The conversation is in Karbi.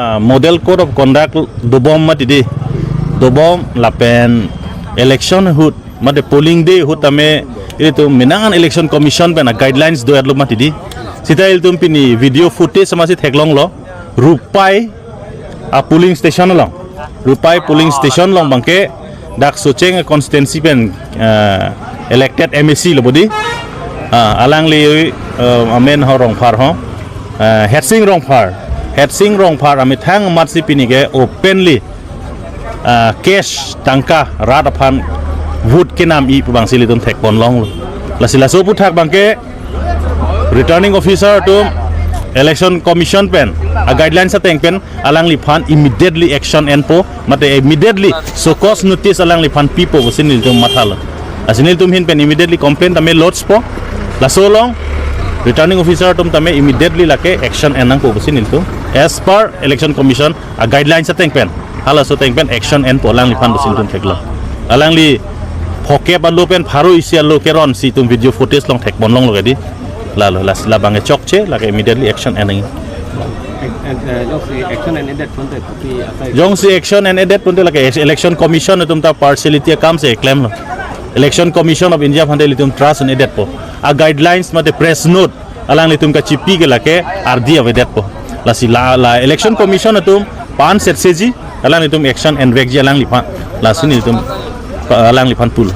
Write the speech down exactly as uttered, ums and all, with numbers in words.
Ah, model code of conduct dobom mati di. Dobom lapen election ahut, mate polling day ahut tame ilitum menang an Election Commission pen a guidelines do-etlo mati di. Sita ilitum pini video footage amatsi theklonglo. Rupai a polling station along. Rupai polling station along abangke dak Socheng constituency pen, eh, elected M A C lo bodi. Ah, alangli, eh, amen ho Rongphar ho. Eh, Hersing Rongphar. Hersing Rongphar amethang amatsi pini ke openly, ah, cash tangka rat aphan vote kenam-i pu abangsi ilitum thekponlonglo. Lasi laso aphuthak abangke Returning Officer atum Election Commission pen a guidelines ateng pen alangliphan immediately action enpo, mate immediately show cause notice alangliphan pipo pusi nelitum mathalo. Lasi nelitum ahin pen immediately complaint tame lodge po. Laso along Returning Officer atum tame immediately lake action ennangpo pusi nelitum as per Election Commission a guidelines ateng pen, halaso ateng pen action enpo alangliphan pusi nelitum theklo. Alangli phokep alo pen pharo isi alo keronsi itum video footage along thekponlonglo kedi. Lalo, las-, labang e chokche, lake immediately action en nang. Ek-, ek-, eh, jongsi action en-edet ponte, kopi asai? Jongsi action en-edet ponte lake ex-, Election Commission atum ta partiality akam si klemlo. Election Commission of India aphante ilitum trust un-edetpo. A guidelines mate press note alanglitum kachipi ke lake ardi avedetpo. Lasi la, la Election Commission atum pan setseji, alanglitum action envekji alangliphan. Lasi nelitum, pa-, alangliphan pulo.